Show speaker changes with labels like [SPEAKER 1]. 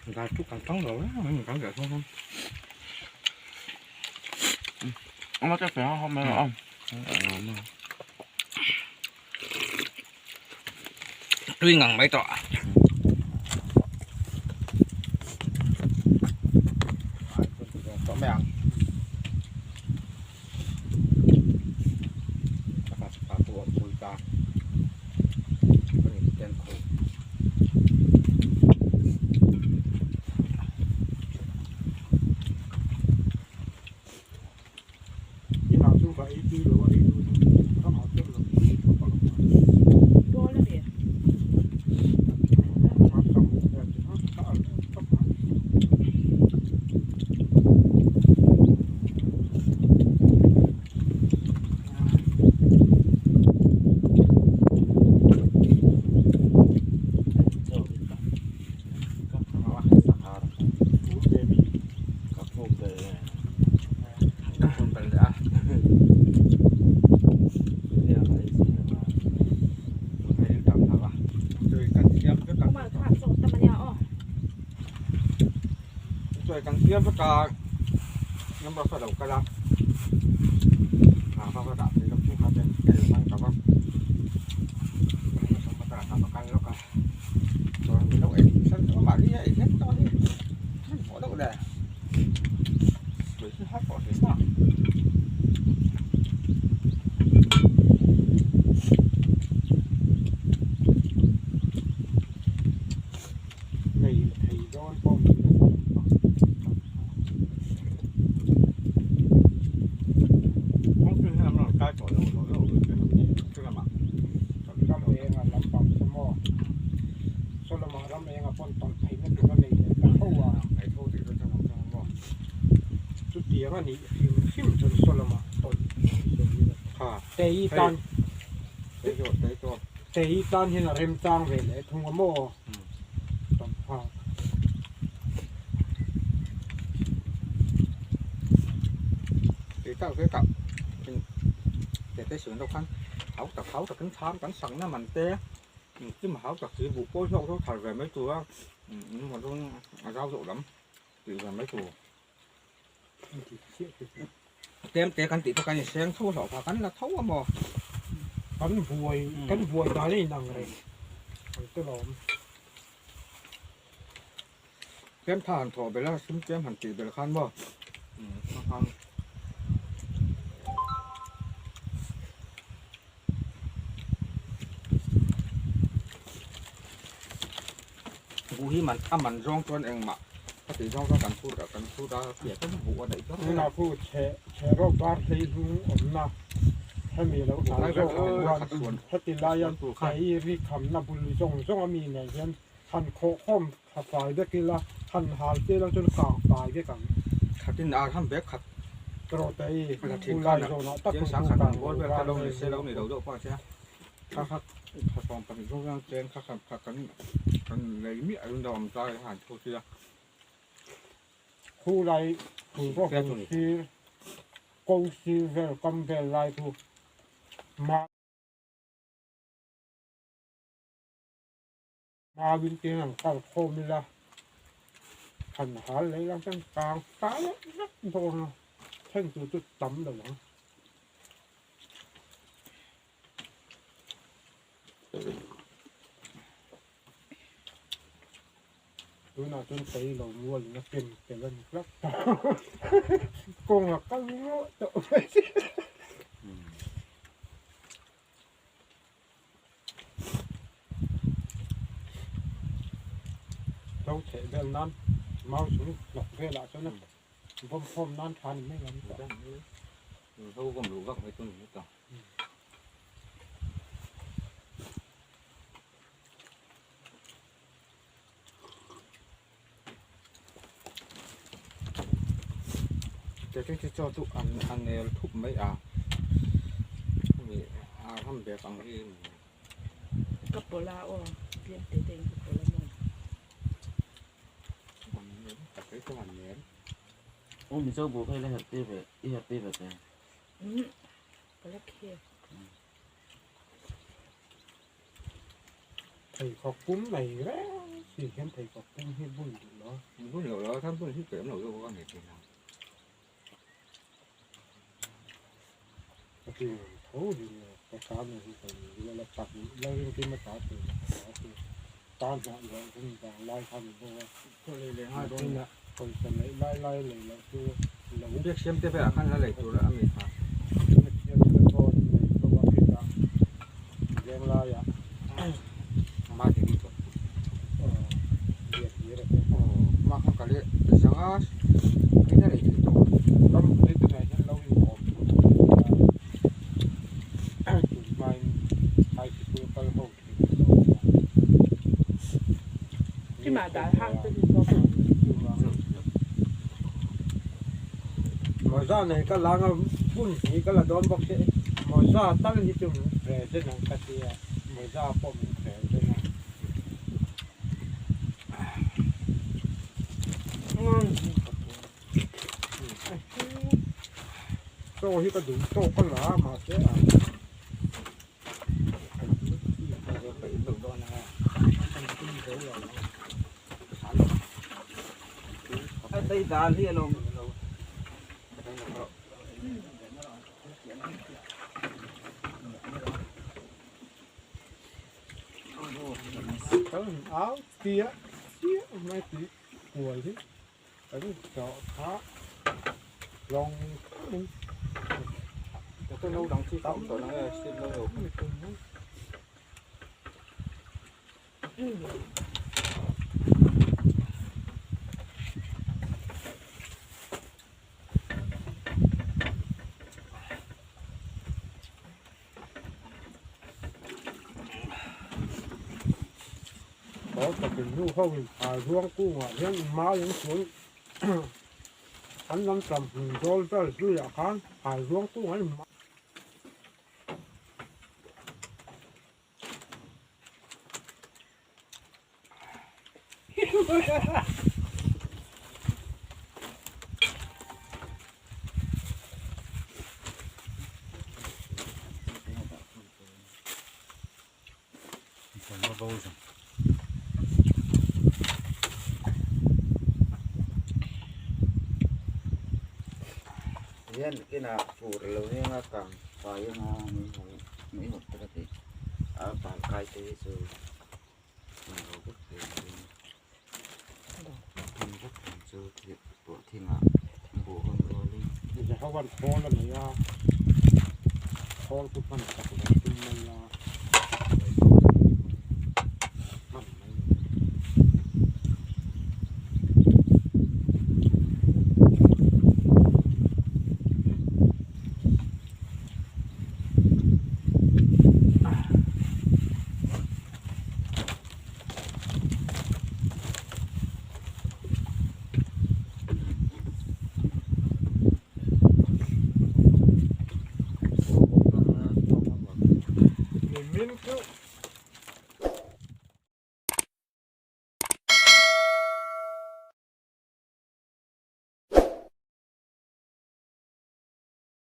[SPEAKER 1] Ông chắc phải không mẹ ông.
[SPEAKER 2] Tui ngang mai tawh. Tawh mai ang.
[SPEAKER 3] Tei tan hian a remchang ve leh thung a maw?
[SPEAKER 2] Tlem te kan tih pawh kan inseng tho hlauh kha kan la tho a maw?
[SPEAKER 3] Kan buai kan buai dan a inang reng ang te lawm.
[SPEAKER 2] Tlem tha han thawh belh a, sum tlem han tih belh khan maw? Buh hi man a man zawng chuan engmah a tih zawng chuan kan phut a kan phut a fiah chuan buh a daih chuan
[SPEAKER 3] Tunah pawh chhe chhe rawh bar hlei hlung awmna hemi lo hnai zawk ah chuan heti laia hei ri khamna bul zawng zawng ami nen hian han khawh khawm tha fai vek ila han hal te ila chuan kang fai vek ang.
[SPEAKER 2] Khatin ar ham vek khat
[SPEAKER 3] Rawh te i khulai zawnah tak
[SPEAKER 2] Chiang sang khat ang bawr vel kha lo ni se lo ni lo deuh pawh a sia. Kha kha kha sawm pahnih zawk hian chen kha kha kha kan kan lei miah lo awm ta a han thu sia.
[SPEAKER 3] Khulai thu rawh hu sir ko sir vel kam vel lai thu ma Mawin te an kal khawm ila han hal leh ila chuan kang fai vek dawn a then tur chu tam lo ang. Tunah chuan kei lo mual in a ken tel a ni tlat ta kawng a kal ngawt tawh mai. Lo chheh vel nan mau chung hnawk velah chuan a vawm khawm nan tha ni mai ang tawh.
[SPEAKER 2] Ho vawm luh vak mai chu ni ta. Che chaw chu an a nel thup mai a hemi a ram bek ang hi
[SPEAKER 4] Ka pawlh a aw tlem te te in ka pawlh a maw.
[SPEAKER 2] An nel tak hi chuan an nel.
[SPEAKER 1] U Mizo bu kha i la herh tir ve i herh tir ve te.
[SPEAKER 4] Umm ka la khel.
[SPEAKER 3] Pheikhawk pum nei reng. Ti hian pheikhawk pum hi bun duh lo.
[SPEAKER 2] Bun lo lo, than bun hi tlem lo deuh a ni thin a.
[SPEAKER 3] Ka ti ngam tho hi nge ka ta nu hi ka ni ila la tak la ring kim a ta tur la ka ta tur ta hnah loh hun vang lai kha ni bawk a.
[SPEAKER 2] Chaw lei leh ngai dawn.
[SPEAKER 3] Nakinah pawisa neih lai lai lei loh chu lo.
[SPEAKER 2] Biak siam te velah khan la lei tur a mi kha.
[SPEAKER 3] Biak siam te pawh an nei bawk a khitah veng laiah.
[SPEAKER 2] Ma ti ni tawh.
[SPEAKER 3] Biak hir a te.
[SPEAKER 2] Aw ma khan ka leh zanga in a lei thei tawh.
[SPEAKER 3] Ram pui te nen hian lo inkawm tur a ni a, tun hmain high sikul kal ho thin an lo awm a.
[SPEAKER 4] Kima dal hang te hi pawh.
[SPEAKER 3] Mawza nei ka langa bun hi ka la dawn bawk si mawza tal hi chu min present ang ka tia mawza pawh min present a. Chaw hi ka duh tawk a la mahse a Áo kia mai tí kual hi kan chawh kha lawng Có takin nu ho in phai ruang kungah hian mai an sual an lam tam hmun zawl vel zuiah khan phai ruang kungah in
[SPEAKER 1] Hian kinah fur lo heng a kang fai anga mei hawp te ka ti a van kai te hi chu hman lo vek thei ang chu hman vek ang chu pawh thingah buh hawn rualin.
[SPEAKER 3] Mizoram khawl a nei a, khawl chu hman chak lo tum mai a.